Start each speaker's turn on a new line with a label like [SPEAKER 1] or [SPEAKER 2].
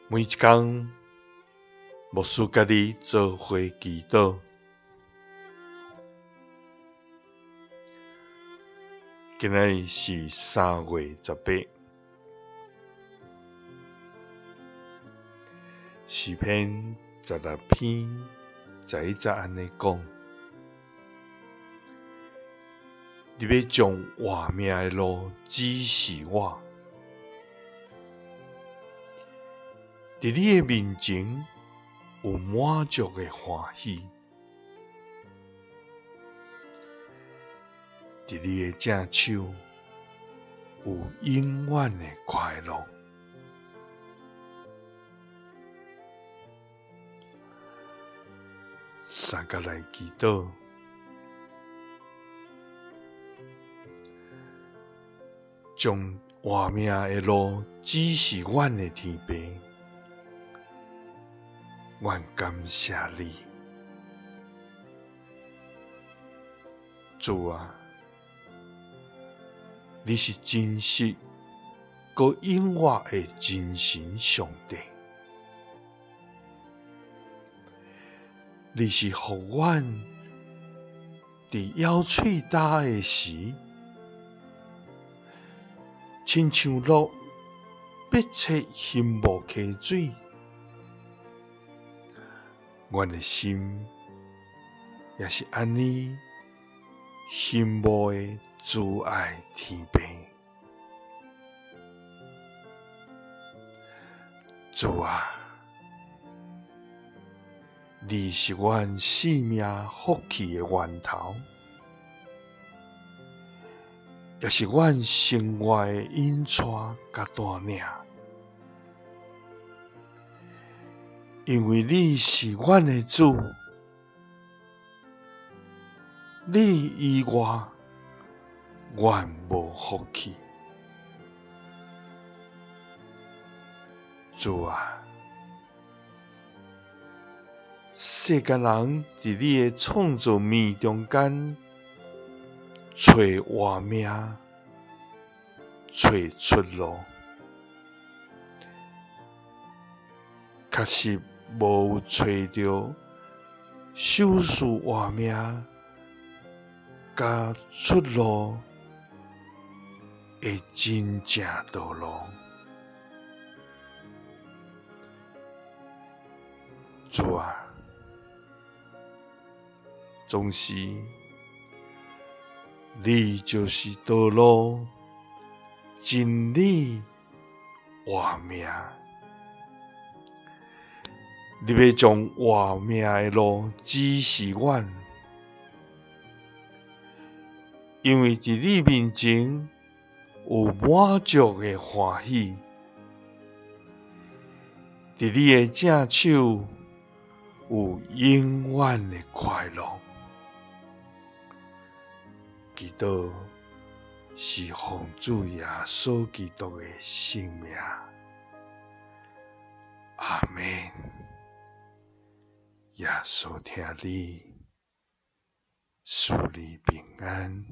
[SPEAKER 1] 每一工，牧師佮你做伙祈禱。今仔日是3月18，詩篇16篇11節按呢講：你欲將活命的路指示我。佇你的面前有滿足的歡喜，佇你的正手有永遠的快樂。三佮來祈禱，將活命的路指示阮的天父。阮感謝你，主啊，你是真實閣永活的真神上帝，你是予阮佇枵喙焦的時，親像鹿迫切欣慕溪水。阮的心也是按呢欣慕的慈愛天父。主啊，你是阮性命福氣的源頭，也是阮生活的引帶佮帶領。因為你是阮的主，你以外，阮無福氣。主啊，世間人佇你的創造物中間揣活命，揣出路，確實無有揣著賞賜活命佮出路的真正道路。主啊，總是你就是道路、真理、活命。你欲將活命的路指示阮，因為佇你面前有滿足的歡喜，佇你的正手有永遠的快樂。祈禱是奉主耶穌基督的聖名，阿們。耶穌疼你，賜你平安。